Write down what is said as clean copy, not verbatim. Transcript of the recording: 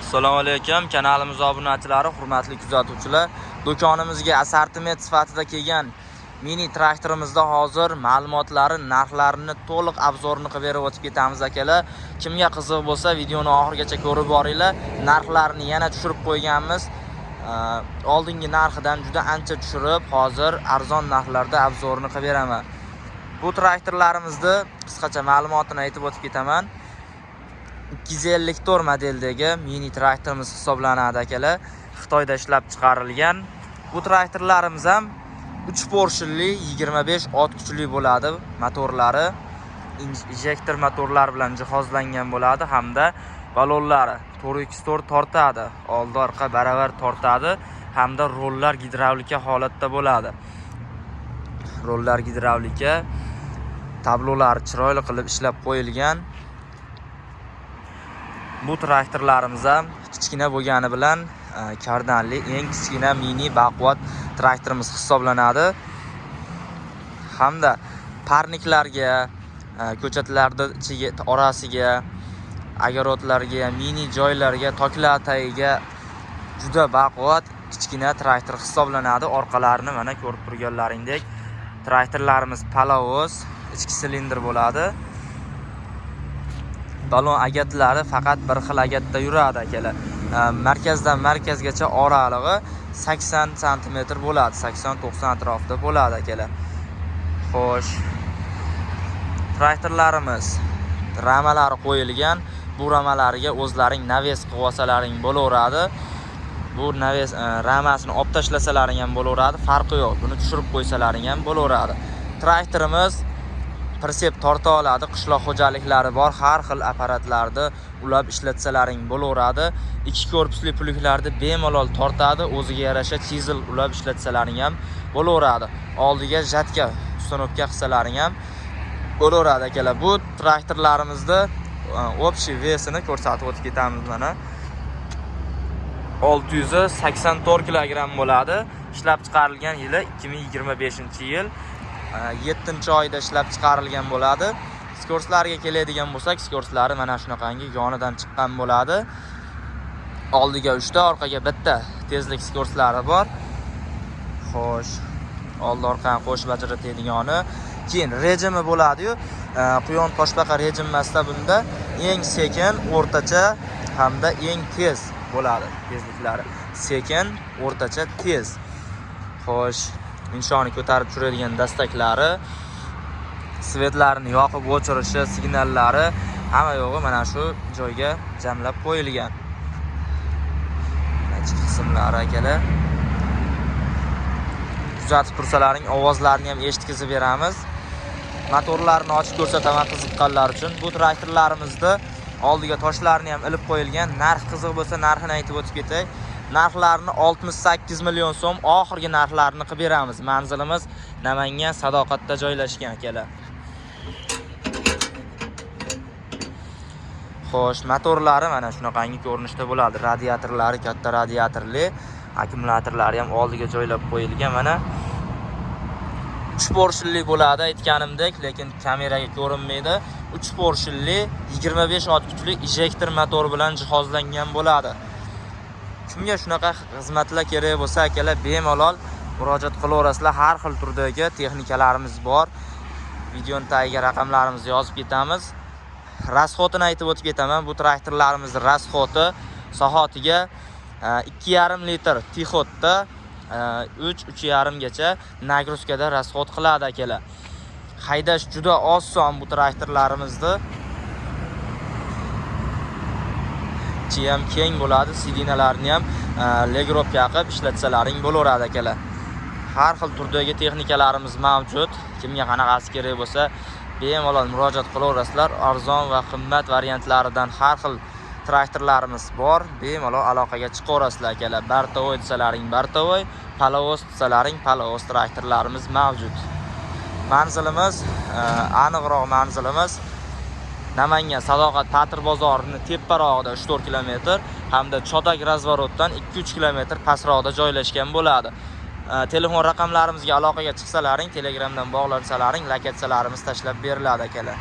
Assalomu alaykum kanalimiz obunachilari, hurmatli kuzatuvchilar. Do'konimizga assortiment sifatida kelgan mini traktorimizda hozir ma'lumotlari, narxlarini to'liq обзор ini qilib berib o'tib ketamiz akalar. Kimga qiziq bo'lsa, videoni oxirigacha ko'rib boringlar. Narxlarini yana tushirib qo'yganmiz. Oldingi narxidan juda ancha tushirib, hozir arzon narxlarda обзор ini qilib beraman. Bu traktorlarimizni qisqacha ma'lumotini aytib o'tib ketaman. 254 modeldagi mini traktorimiz hisoblanadi akalar. Xitoyda ishlab chiqarilgan. Bu traktorlarimiz ham 3 porshinli 25 ot kuchli bo'ladi. Motorlari injektor motorlar bilan jihozlangan bo'ladi hamda balonlari 4x4 tortadi. Oldi orqa baravar tortadi hamda rollar gidravlika holatda bo'ladi. Rollar gidravlika, tablolari chiroyli qilib ishlab qo'yilgan. Bu traktorlarimiz ham kichkina bo'lgani bilan kardanli eng kichkina mini baquvvat traktorimiz hisoblanadi. Hamda парник larga, ko'chatlarni ichiga, orasiga, огород larga, mini joylarga, toklar tagiga juda baquvvat kichkina traktor hisoblanadi. Orqalarini mana ko'rib turganlaringdek, traktorlarimiz паровоз, ichki silindr bo'ladi. Balon agatlari faqat bir xil agatda yuradi akalar. Markazdan markazgacha oralig'i 80 santimetr bo'ladi, 80-90 atrofida bo'ladi akalar. Xo'sh. Traktorlarimiz ramalari qo'yilgan. Bu ramalariga o'zlaring навес qilib olsalaring bo'laveradi. Bu навес ramasini olib tashlasalaring ham bo'laveradi, farqi yo'q. Buni tushirib qo'ysalaring ham bo'laveradi. Traktorimiz прицеп torta oladi. Qishloq xo'jaliklari bor, har xil apparatlarni ulab ishlatsalaring bo'laveradi. Ikki korpusli плуг larni bemalol tortadi, o'ziga yarasha chizel ulab ishlatsalaring ham bo'laveradi. Oldiga жатка установка qilsalaring ham bo'laveradi akalar. Bu traktorlarimizni общий вес ini ko'rsatib o'tib ketamiz mana. 684 kilogramm bo'ladi. Ishlab chiqarilgan yili 2025-yil 7 oyda ishlab chiqarilgan bo'ladi. Скорость lariga keladigan bo'lsak, скорость lari mana shunaqangi yonidan chiqqan bo'ladi. Oldiga 3 ta, orqaga bitta tezlik скорость lari bor. Xo'sh, oldi orqani qo'shib ajratadigani. Keyin rejimi bo'ladi-yu, quyon toshbaqa rejim emasda, bunda eng sekin, o'rtacha hamda eng tez bo'ladi tezliklari. Sekin, o'rtacha, tez. Xo'sh, inshoni ko'tarib tushiradigan dastaklari, свет larini yoqib o'chirishi, signallari, hamma yo'g'i mana shu joyga jamlab qo'yilgan. Mana ichki qismlari akalar. Kuzatib tursalaring, ovozlarini ham eshitkazib beramiz. Motorlarini ochib ko'rsataman qiziqqanlar uchun. Bu traktorlarimizda oldiga toshlarni ham ilib qo'yilgan. Narx qiziq bo'lsa, narxini aytib o'tib ketay. Narxlarini 68 million so'm, oxirgi narxlarini qilib beramiz. Manzilimiz Namangan, Sadoqatda joylashgan akalar. Xo'sh, motorlari mana shunaqangi ko'rinishda bo'ladi. Radiatorlari katta radiatorli, akkumulyatorlari ham oldiga joylab qo'yilgan mana. 3 porshinli bo'ladi aytganimdek, lekin kameraga ko'rinmaydi. 3 porshinli 25 ot kuchli injektor motor bilan jihozlangan bo'ladi. Kimga shunaqa xizmatlar kerak bo'lsa, akalar, bemalol murojaat qilaverasizlar. Har xil turdagi texnikalarimiz bor. Videoni tagiga raqamlarimizni yozib ketamiz. Расход ini aytib o'tib ketaman. Bu traktorlarimizni расход i soatiga 2,5 litr тиход da, 3 3,5 gacha нагрузка da расход qiladi akalar. Haydash juda oson bu traktorlarimizni. Ichi ham keng bo'ladi, сиденья larni ham регулировка qilib ishlatsalaring bo'laveradi akalar. Har xil turdagi texnikalarimiz mavjud. Kimga qanaqasi kerak bo'lsa, bemalol murojaat qilaverasizlar. Arzon va qimmat variantlaridan har xil traktorlarimiz bor. Bemalol aloqaga chiqaverasizlar akalar. Бортовой desalaring бортовой, паровоз desalaring паровоз traktorlarimiz mavjud. Manzilimiz, aniqroq manzilimiz Namangan Sadoqat Patir bozorini teparog'ida 3-4 kilometr hamda Chodak разворот dan 2-3 kilometr pastroqda joylashgan bo'ladi. Telefon raqamlarimizga aloqaga chiqsalaring, Telegramdan bog'lansalaring, lokatsiyalarimiz tashlab beriladi akalar.